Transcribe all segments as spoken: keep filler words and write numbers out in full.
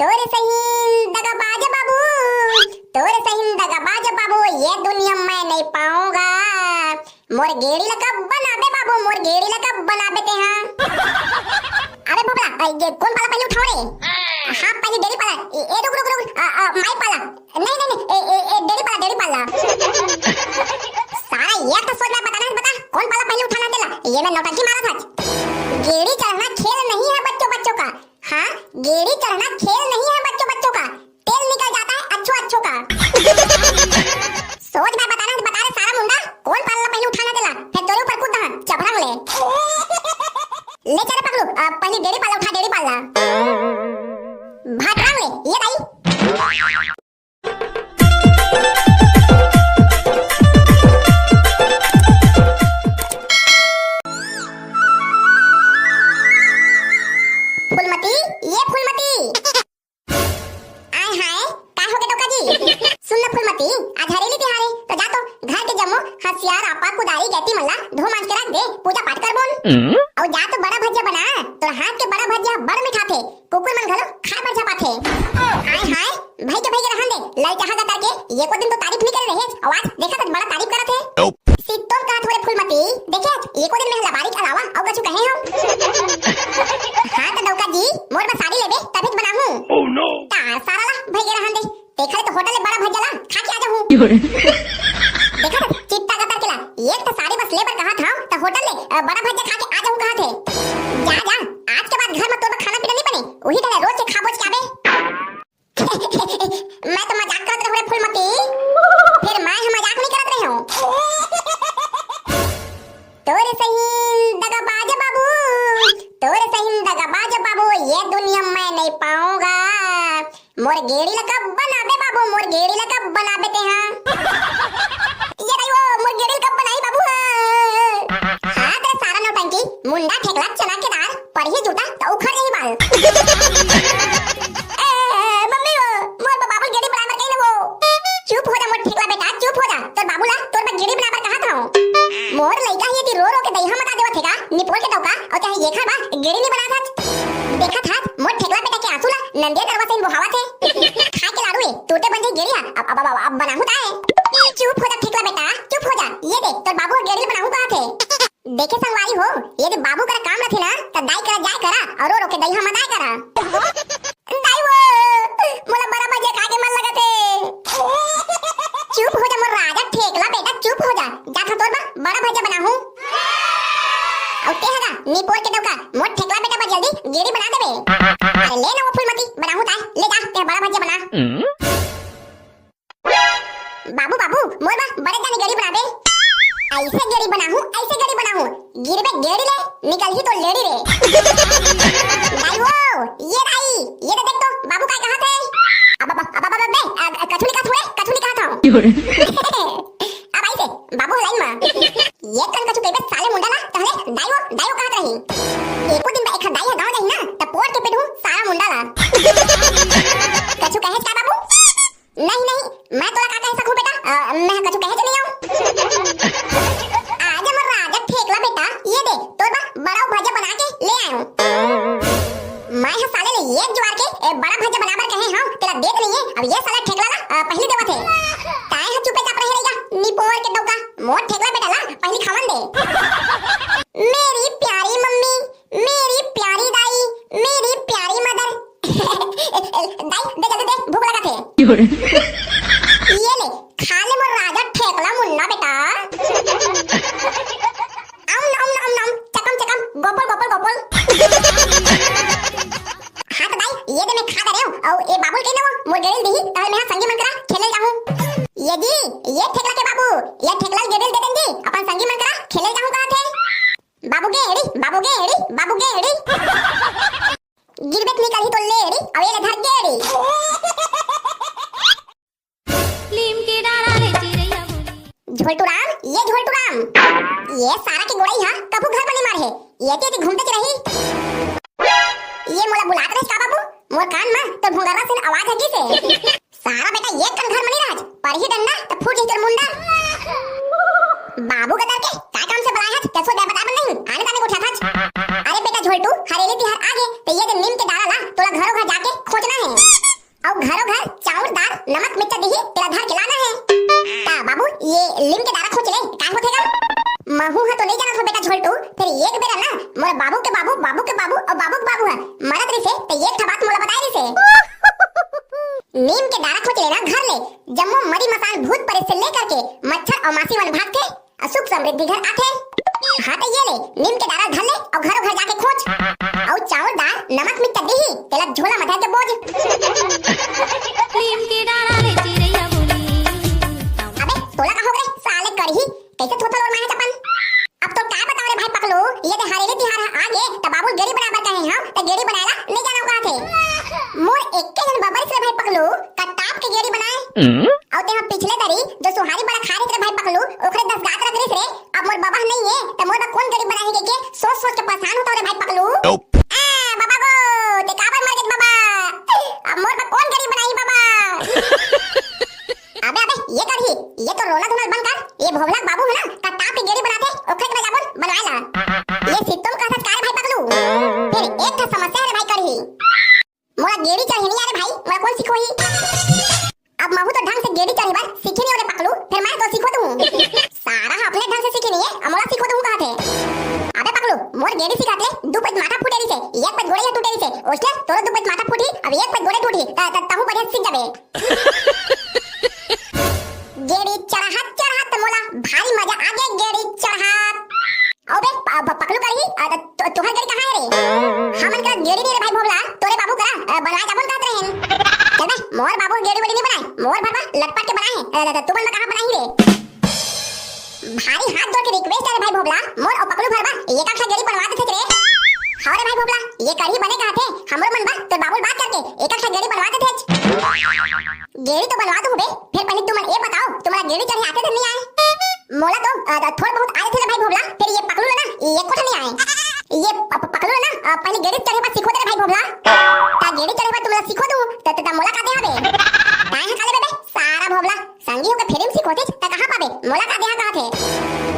तोरे सहीन दगाबाज बाबू, तोरे सहीन दगाबाज बाबू, ये दुनिया मैं नहीं पाऊंगा। मोर गेड़ी ला कब बनाबे बाबू, मोर गेड़ी ला कब बनाबे तेहा? अबे भोपला, ए, ये कौन पाला पहले उठाओ रे? हाँ, पहले डेड़ी पाला। ए, ए, रुक, रुक, रुक, आ, आ, माई पाला। नहीं, नहीं, नहीं, ए, ए, ए, डेड़ी पाला, डेड़ी पाला। सारा ये तो सोच में पता नहीं, बता, कौन पाला पहले उठाना तेला? ये मैं नौटंकी मारा था। गेड़ी चढ़ना खेल नहीं है बच्चों, बच्चों का। हाँ, गेड़ी चढ़ना खेल नहीं है बच्चों, बच्चों का। तेल निकल जाता है अच्छो, अच्छो का। सोच में बता रहा, बता रे सारा मुंडा, कौन पाला पहले उठाना तेला? फिर तोरे ऊपर कूद दहा, चभरंग ले। ले चल पकड़ू, अ, पहले डेड़ी पाला उठा, डेड़ी पाला। भाटरंग ले, ये दाई। फूलमती, ये फूलमती। आय हाय, का होगे डौका जी? सुन न फूलमती, आज हरेली तिहार हे, त जा तो घर के जम्मो हसिया, रापा, कुदारी, गैती मन ला धो मांज के रख दे, पूजा पाठ करबोन। हम्म? अउ जा तो बड़ा भजिया बना, तोर हाथ के बड़ा भजिया बड़ मिठाथे, कुकुर मन घलो खाए बर झपाथे। आय हाय, भई के भई के रहन दे, ललचाहा गतर के, एको दिन तो तारीफ नइ करे रहे, अउ आज देखत हस बड़ा तारीफ करत हे। Nope। सित्तोम कहत हो रे फूलमती, देखे हस, एको दिन में लबारी के अलावा अउ कछु कहे हंव? हाँ त डौका जी, मोर बर साड़ी लेबे, तभे तो बनाहूँ। Oh no! तार सारा ला, भई के रहन दे, तेखरे तो होटल ले बड़ा भजिया ला खा के आ जाहूँ। देखत हस, चित्ता गतर के ला, एक तो साड़ी बस ले बर कहत हंव, त होटल ले, अ, बड़ा भजिया खा के आ जाहूँ कहत हे। जा, जा, आज के बाद घर में तोर बर खाना पीना नइ बने, उही ढंग ले रोज के खा बोज के आबे। मैं तो मजाक करत रहूं रे फूलमती, फिर मैं ह मजाक नइ करत रहेंव। तोरे सहीन दगाबाज बाबू, तोरे सहीन दगाबाज बाबू, ये दुनिया मैं नहीं पाऊंगा। मोर गेड़ी ला कब बनाबे बाबू, मोर गेड़ी ला कब बनाबे तेहा? ये दाई वो, मोर गेड़ी ला कब बनाही बाबू? हाँ, तेरे सारा नौटंकी, मुंडा ठेकला चना के दार, परही जूता त उखड़ जाही बाल। ए, मम्मी वो, मोर ब-, बाबू गेड़ी बनाए बर कही ना वो। चुप हो जा मोर ठेकला बेटा, चुप हो जा। तोर बाबू ला तोर बर गेड़ी बनाए बर कहा था। मोर लइका ही एती रो रो के दइहा मता देवत हे का, निपोर के डौका, अउ चाहे ये खा बा, गेड़ी नइ बना था। देखत हस, मोर ठेकला बेटा के आंसू ला नंदिया नरवा सहीन बोहावत हे। खा के लाड़ू ए, टूटे बन जाही गेड़ी हा, अब, अब, अब, अब बनाहूं ताय। चुप हो जा ठेकला बेटा, चुप हो जा। ये दे, तोर बाबू ह गेड़ी ल बनाहूं कहत हे। देखे संगवारी हो, यदि बाबू करा काम रथे ना, त दाई करा जाय करा, अउ रो रो के दइहा मताय करा। दाई वो, मोला बड़ा भजिया खा के मन लगत हे। चुप हो जा मोर राजा ठेकला बेटा, चुप हो जा। जाथंव तोर बर बड़ा भजिया बनाहूं। अउ ते ह गा, निपोर के डौका, मोर ठेकला बेटा बर जल्दी गेड़ी बना देबे। अरे ले ना वो फूलमती, बनाहूं ताय, ले जा, ते बड़ा भजिया बना। बाबू, बाबू, मोर बर बड़े जाने गेड़ी बनाबे। अइसे गेड़ी बनाहूं, अइसे गेड़ी बनाहूं, गिरबे गेड़ी ले, निकलही तोर लेड़ी रे। दाई वो, ये दाई, ये दे देख तो, बाबू काय कहत हे? अब, अब, अब, अब, अब, बे, अ, कछु नइ कहत हंव रे, कछु नइ कहत हंव। अब आइसे, बाबू ह लाइन म। ये कन कछु कहिबे साले मुंडा ला, तहले दाई वो, दाई वो कहत रही। एको दिन बा एखर दाई ह गांव जाही ना, त पोर के पेटहूं सारा मुंडा ला। कछु कहेच का बाबू? नहीं, नहीं, मैं तोला का कह सकूं बेटा? अ, मैं कछु कहे तो नहीं आऊं। आजा मोर राजा ठेकला बेटा, ये दे, तोर बर बड़ा भजिया बना के ले आए हूं। मैं ह साले ले एक जुआर के, ए, बड़ा भजिया बनाबर कहे हंव, तेला देत नहीं है। अब ये साला ठेकला ला, अ, पहली देवत हे। ताय ह चुपे चाप रहे रहिगा, निपोर के डौका, मोर ठेकला बेटा ला पहली खावन दे। मेरी प्यारी मम्मी, मेरी प्यारी दाई, मेरी प्यारी मदर। दाई, दे जल्दी दे, भूख लगत हे। ये ले, खा ले मोर राजा ठेकला मुन्ना बेटा। अम नम नम नम, चकम चकम, गोपल गोपल गोपल। हाँ त दाई, ये दे मैं खा डरेंव, अउ ए बाबू ल कही ना वो, मोर गेड़ी ल दिही, तहले मैं ह संगी मन करा खेले जाहूं। ये जी, ये ठेकला के बाबू, ये ठेकला ल गेड़ी ल दे देन जी, अपन संगी मन करा खेले जाहूं कहत हे। बाबू गेड़ी, बाबू गेड़ी, बाबू गेड़ी। गिरबे त निकलही तोर लेड़ी, अउ ये ले धर गेड़ी। लीम के डारा ले चिरैया बोली। झोलटू राम, ये झोलटू राम, ये सारा के गोड़ई हा कभू घर बनी मार हे, ये ते घूमते च रही। ये मोला बुलात रहिस का बाबू? मोर कान म तो भोंगरा से आवाज हगी से। सारा बेटा एक कन घर म नइ रहच, परही डंडा त फूट जही तोर मुंडा। बाबू गदर के, काय काम से बलाय हच? तेसो दे बता बन नहीं, आने ताने गोठियात हच। अरे बेटा झोलटू, हरेली तिहार आगे, त ये दे नीम के डारा ला तोला घरो घर जाके खोजना हे। से, त एक ठा बात मोला बताए रिहिसे। नीम के डारा खोंच लेना घर ले, जम्मो मरी मसान भूत परेत से लेकर के मच्छर अउ मासी मन भागथे, अउ सुख समृद्धि घर आथे। हाँ त ये ले, नीम के डारा धर ले अउ घरो घर जाके खोंच। अउ चाउर दार नमक मिर्चा दिही, तेला झोला म धर के बोज। नीम के डारा ले चिरैया बोली। अबे तोला का हो गे साले करही, कइसे थोथा लोर माहे चपन। अब तो का बताओ रे भाई पकलू, ये दे हरेली तिहार ह आगे, त बाबू गेड़ी बनाए बर कहे हंव, त गेड़ी बनाए ला नइ जानव कहत हे। मोर एक्के झन बबरिस रे भाई पकलू, कटाप के गेड़ी बनाए। अउ तेहा पिछले दरी जो सोहारी बड़ा खाए रहिस रे भाई पकलू, ओखरे दस गात रख रहिस रे। अब मोर बबा ह नइ हे, त मोर बर कोन गेड़ी बनाही कहिके सोच सोच के परेशान होथंव रे भाई पकलू। आ, बबा गो, ते काबर मर गेस बबा? अब मोर बर कोन गेड़ी बनाही बबा? अबे, अबे, ये करही, ये तो रोना धोना बंद कर। ये भोभला के बाबू हे ना, कटाप के गेड़ी बनाथे, ओखरे करा जाबो बनवाए ला। ये सितम कहत हस का रे भाई पकलू? फेर एक ठा समस्या हे रे भाई करही। मोला गेड़ी चढ़े नइ आय रे भाई, मोला कोन सिखोही? अब महूं तो ढंग से गेड़ी चढ़े बर सीखे नइ हंव रे पकलू, फेर मैं तो सिखो दूं। सारा ह अपने ढंग से सीखे नइ हे, अब मोला सिखो दूं कहत हे। अबे पकलू, मोर गेड़ी सिखात ले दू पइत माथा फूटे रहिसे, एक पइत गोड़े ह टूटे रहिसे, ओइसने तोरो दू पइत माथा फूटही, अब एक पइत गोड़े टूटही, त, त, तहूं बढ़िया सीख जाबे। गेड़ी चढ़त चढ़त मोला भारी मजा आगे गेड़ी चढ़त। अबे प-, प-, पकलू करही, अ, त-, तो-, तोहर गेड़ी कहां हे रे? हमन करा गेड़ी नइ रे भाई भोभला, तोरे बाबू करा, अ, बनवाए जाबो कहत रहेन। चल बे, मोर बाबू गेड़ी वेड़ी नइ बनाय, मोर भर बर लटपट के बनाय हे, अ, त-, त-, तुमन बर कहां बनाही रे? भारी हाथ जोड़ के request हे रे भाई भोभला, मोर अउ पकलू भर बर एक आध ठा गेड़ी बनवा देथे रे। हव रे भाई भोभला, ये करही बने कहत हे, हमरो मन बर तोर बाबू ले बात करके एक आध ठा गेड़ी बनवा देथे। गेड़ी तो बनवा दूं बे, फेर पहिली तुमन ये बताओ, तुमला गेड़ी चढ़े आथे धन नइ आय? मोला तो, अ, थोड़ बहुत आय थे रे भाई भोभला, फेर ये पकलू ला ना, ये एको ठा नइ आय। ये प-, प-, पकलू ला ना, अ, पहिली गेड़ी चढ़े बर सिखो दे रे भाई भोभला। त गेड़ी चढ़े बर तुमला सिखो दूं, त, त, त मोला का देहा बे? काय ह का लेबे बे? सारा भोभला, संगी होके free म सिखोथेच, त कहां पाबे? मोला का देहा कहत हे?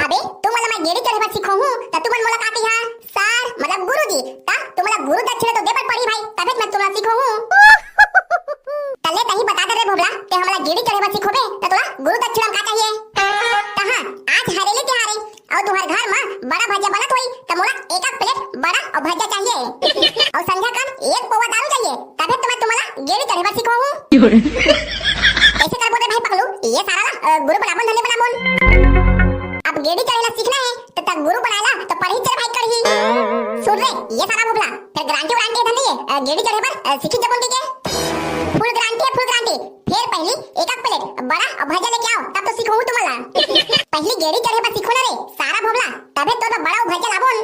अबे, तुमन ला मैं गेड़ी चढ़े बर सिखोहूं, त तुमन मोला का कहिहा? सर, मतलब गुरुजी, त तुमला गुरु दक्षिणा तो दे बर पड़ही भाई, तभे त मैं तुमला सिखोहूं। त ले तहीं बता दे रे भोभला, ते हमला गेड़ी चढ़े बर सिखोबे, त तोला गुरु दक्षिणा म का चाहिए? त हां, आज हरेली तिहार हे, अउ तुंहर घर म बड़ा भजिया बनत होही, त मोला एक एक plate बड़ा अउ भजिया चाहिए। अउ संझा कन एक पौवा दारू चाहिए, तभे त मैं तुमला गेड़ी चढ़े बर सिखोहूं। कइसे करबो रे भाई पकलू, ये सारा ला, अ, गुरु बनाबोन धन नइ बनाबोन। अब गेड़ी चढ़े ला सीखना हे, त, त गुरु बनाए ला तो पड़ही च रे भाई करही। सुन रे, ये सारा भोभला, फेर guarantee वारंटी धन नइ हे, अ, गेड़ी चढ़े बर, अ, सीखी जबोन कहिके। Full guarantee हे, full guarantee। फेर पहिली एक एक plate बड़ा अउ भजिया लेके आव, तब तो सिखोहूं तुमला। पहिली गेड़ी चढ़े बर सिखो ना रे, सारा भोभला, तभे तोर बर बड़ा अउ भजिया लाबोन।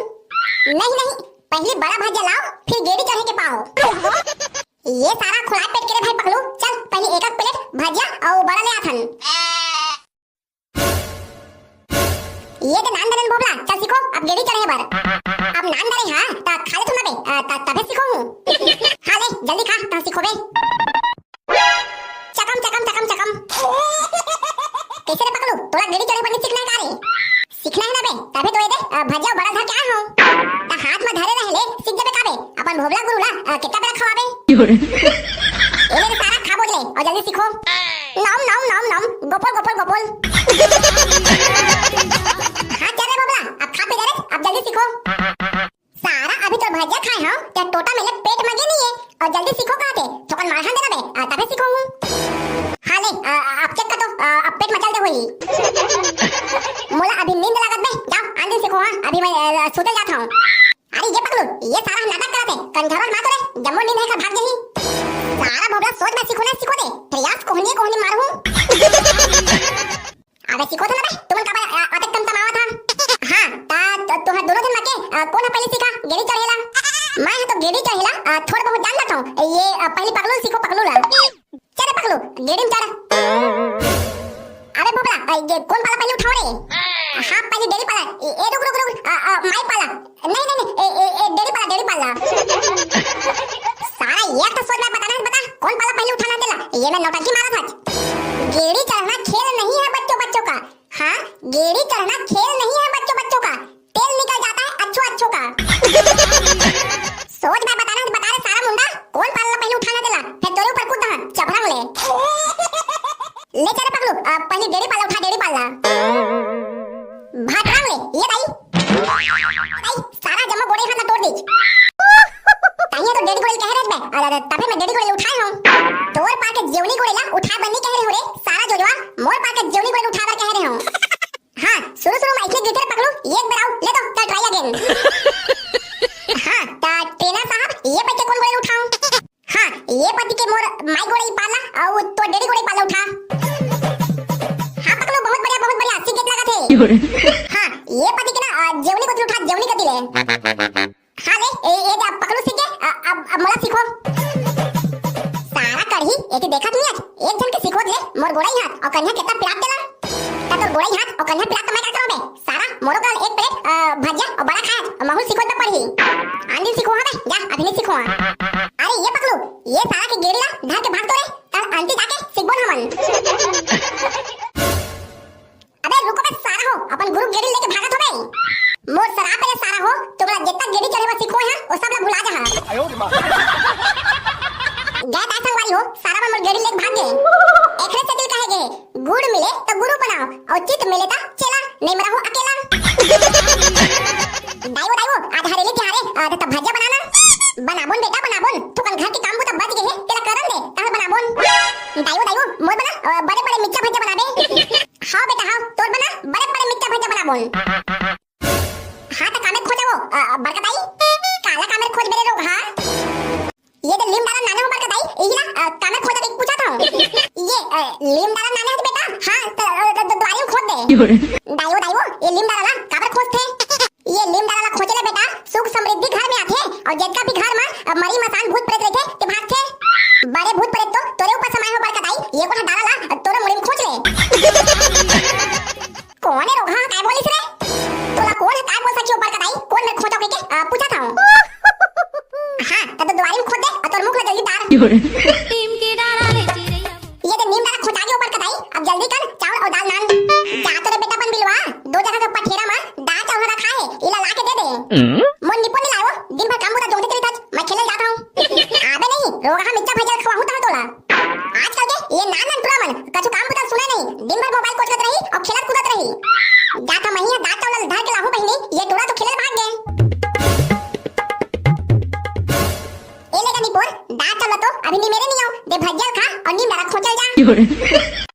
नहीं, नहीं, पहिली बड़ा भजिया लाव, फिर गेड़ी चढ़े के पाव। ये सारा खुलाए पेट के रे भाई पकलू, चल पहिली एक एक plate भजिया अउ बड़ा ले आथन। ये दे नान धरे भोभला, चल सिखो, अब गेड़ी चढ़े बर। अब नान धरे हां, त खा ले तुमन बे, अ, त, तभे सिखोहूं। हां ले, जल्दी खा, त सिखोबे। चकम, चकम, चकम, चकम। कइसे रे पकलू, तोला गेड़ी चढ़े बर नइ सीखना हे का रे? सीखना हे ना बे, तभे तो ये दे, अ, भजिया अउ बड़ा धर के आए हंव। त हाथ म धरे रहे ले, सीख जाबे का बे? अपन भोभला गुरु ला, अ, कितना बेरा खवाबे? ए ले रे सारा, खा बोज ले, अउ जल्दी सिखो। नम, नम, नम, नम, गोपोल, गोपोल, गोपोल। हां, चल रे भोभला, अब खा पी डरेस, अब जल्दी सिखो। सारा अभी तो भजिया खाए हंव, ते टोटा मेले पेट म गे नइ हे, अउ जल्दी सिखो कहत हे, थोकन मारहन दे ना बे, अ, तभे सिखोहूं। हां ले, अ, अ, अब check कर तो, अ, अब पेट म चल दे होही। मोला अभी नींद लागत बे, जाव, आन दिन सिखो, हां, अभी मैं, अ, सुते जात हंव। अरे ये पकलू, ये सारा नाटक करत हे, कंझरवा मार तो रे, जम्मो नींद हे का भाग जाही। सारा भोभला सोच म सिखो ना सिखो दे, फेर यास कोहनी कोहनी मारहूं। अबे सिखो तो ना बे, तुमन काबर, अ, अतेक तमतमावत हा? हां, त, त, तुंहर दूनों झन म के, अ, कोन ह पहिली सीखा गेड़ी चढ़े ला? मैं ह तो गेड़ी चढ़े ला, अ, थोड़ बहुत जान लेथंव। ये, अ, पहिली पकलू ल सिखो, पकलू ला। चल रे पकलू, गेड़ी म चढ़। अबे भोभला, अ, ये कोन पाला पहिली उठांव रे? हां, पहिली डेरी पाला। ए, ए, रुक, रुक, रुक, अ, अ, माई पाला। नहीं, नहीं, नहीं, ए, ए, ए, डेरी पाला, डेरी पाला। सारा एक तो सोच म बताना हे, बता, कोन पाला पहिली उठाना हे तेला? ये मैं नौटंकी मारत हंव। गेड़ी चढ़ना खेल नहीं है बच्चों, बच्चों का। हां, गेड़ी चढ़ना खेल नहीं है बच्चों, बच्चों का। तेल निकल जाता है अच्छों, अच्छों का। सोच म बताना हे, बता रे सारा मुंडा, कोन पाला पहिली उठाना हे तेला? फेर तोरे ऊपर कूद दहंव, चभरंग ले। ले चल रे पकलू, अ, पहिली डेरी पाला उठा, डेरी पाला। भटरंग ले, ये दाई। दाई, सारा जम्मो गोड़े हाथ ला तोड़ दीस। तहीं तो डेरी गोड़े ल कहे अरे, अरे, तभे मैं डेडी गोड़े उठाए हूँ। तोर पार के जेवनी गोड़े ला उठाए बर नहीं कह रहे हूँ रे, सारा जोजवा, मोर पार के जेवनी गोड़े उठाए बर कह रहे हूँ। हाँ, शुरू शुरू में इसलिए गिरते रे पकलू, एक बेर आऊ, ले तो, चल try again। हाँ, त trainer साहब, ये पति के कोन गोड़े उठाऊं? हाँ, ये पति के मोर माई गोड़े ही पाला, अउ तो डेडी गोड़े ही पाला उठा। हाँ पकलू, बहुत बढ़िया, बहुत बढ़िया, सीख गए लगा थे। हाँ, ये पति के ना, अ, जेवनी कति ले उठा, जेवनी कति ले। हाँ ले, ए, ए जा, पकलू सीख गए, अ, अब, अब मोला सीखो। सारा कढ़ी, एती देखत नहीं आज, एक झन के सिखोत ले, मोर गोड़ई हाथ, अउ कन्हा कितना पिरात देला। त तोर गोड़ई हाथ, अउ कन्हा पिरात त मैं का करूं बे? सारा, मोरो कल एक plate, अ, भजिया, अउ बड़ा खाए, अउ महू सिखोत त पड़ही। आन दिन सिखो हाँ बे, जा, अभी नहीं सिखो हाँ। अरे ये पकलू, ये सारा के गेड़ी ला, धर के भाग तो रे, कल अंती जाके सिखबो न हमन। अबे रुको बे सारा हो, अपन गुरु गेड़ी लेके भागत हो बे। मोर सराप ले सारा हो, तुमला जितना गेड़ी चढ़े बर सिखो है, वो सब ला भुला जा। गए ता संगवारी हो, सारा मन मोर गेड़ी लेके भाग गए। एकरे से दिल कहे गए, गुड़ मिले तो गुरु बनाओ, और चित मिले तो चेला, नहीं मरा हो अकेला। दाई वो, दाई वो, आज हरेली तिहारे, आ, त भजिया बनाना। बनाबोन बेटा, बनाबोन। थोकन घर के काम बुता बच गए हे, तेला करन दे, तहन बनाबोन। दाई वो, दाई वो, मोर बना, अ, बड़े बड़े मिर्चा भजिया बनाबे। हाँ बेटा, हाँ, तोर बना, बड़े बड़े मिर्चा भजिया बनाबोन। हाँ, त कामेर खोजबो, अ, बड़का दाई? काला कामेर खोजबे रे रोगहा? ये तो लीम डाला नाने हो बड़का दाई, यही ला, अ, कामेर खोजा देख पूछा था। ये, अ, लीम डाला नाने हो बेटा? हाँ, त, अ, त, त, दुआरी में खोद दे। दाई वो, दाई वो, ये लीम डाला ला, काबर खोजथे? ये लीम डाला ला खोजे ले बेटा, सुख समृद्धि घर में आथे, और जितना भी घर में, अ, मरी मसान भूत प्रेत रहथे, ते भागथे। बड़े भूत प्रेत तो तोरे ऊपर समाए हो बड़का दाई, ये कोन डाला ला, तोरे मुड़ी में खोज ले। कोन हे रोगहा, काय बोलिस रे? तोला कोन हे, काय बोल सकियो बड़का दाई? कोन मेर खोजो कहिके, अ, पूछा था हूँ। हाँ, त तो दुआरी में खोद दे, अउ तोर मुख ला जल्दी तार। नीम के डारा ले चिरैया। ये दे नीम डारा खोजा गयो बड़का दाई, अब जल्दी कर, चावल अउ दाल नान। जा तो रे बेटा बन बिलवा, दो जगह के पठेरा में दाल चावल रखा है, इला ला के दे दे। मोर निपुण नहीं लायो, दिन भर काम बुता जोंगते चली थच, मैं खेले जाता हूँ। आबे नहीं, रोगहा मिर्चा भजिया खवाहूँ तहाँ तोला। आजकल के ये नान नान टुरा मन कछु काम बुता सुने नहीं, दिन भर मोबाइल कोचकत रही अउ खेलत कूदत रही। जात मही ह दात चावल धर के लाहू बहिनी, ये टुरा तो खेले भाग गए। ए ले गनी पोर, दात चावल तो अभी निमेरे नहीं आओ, दे भजिया खा अउ नीम डारा खोचल जा।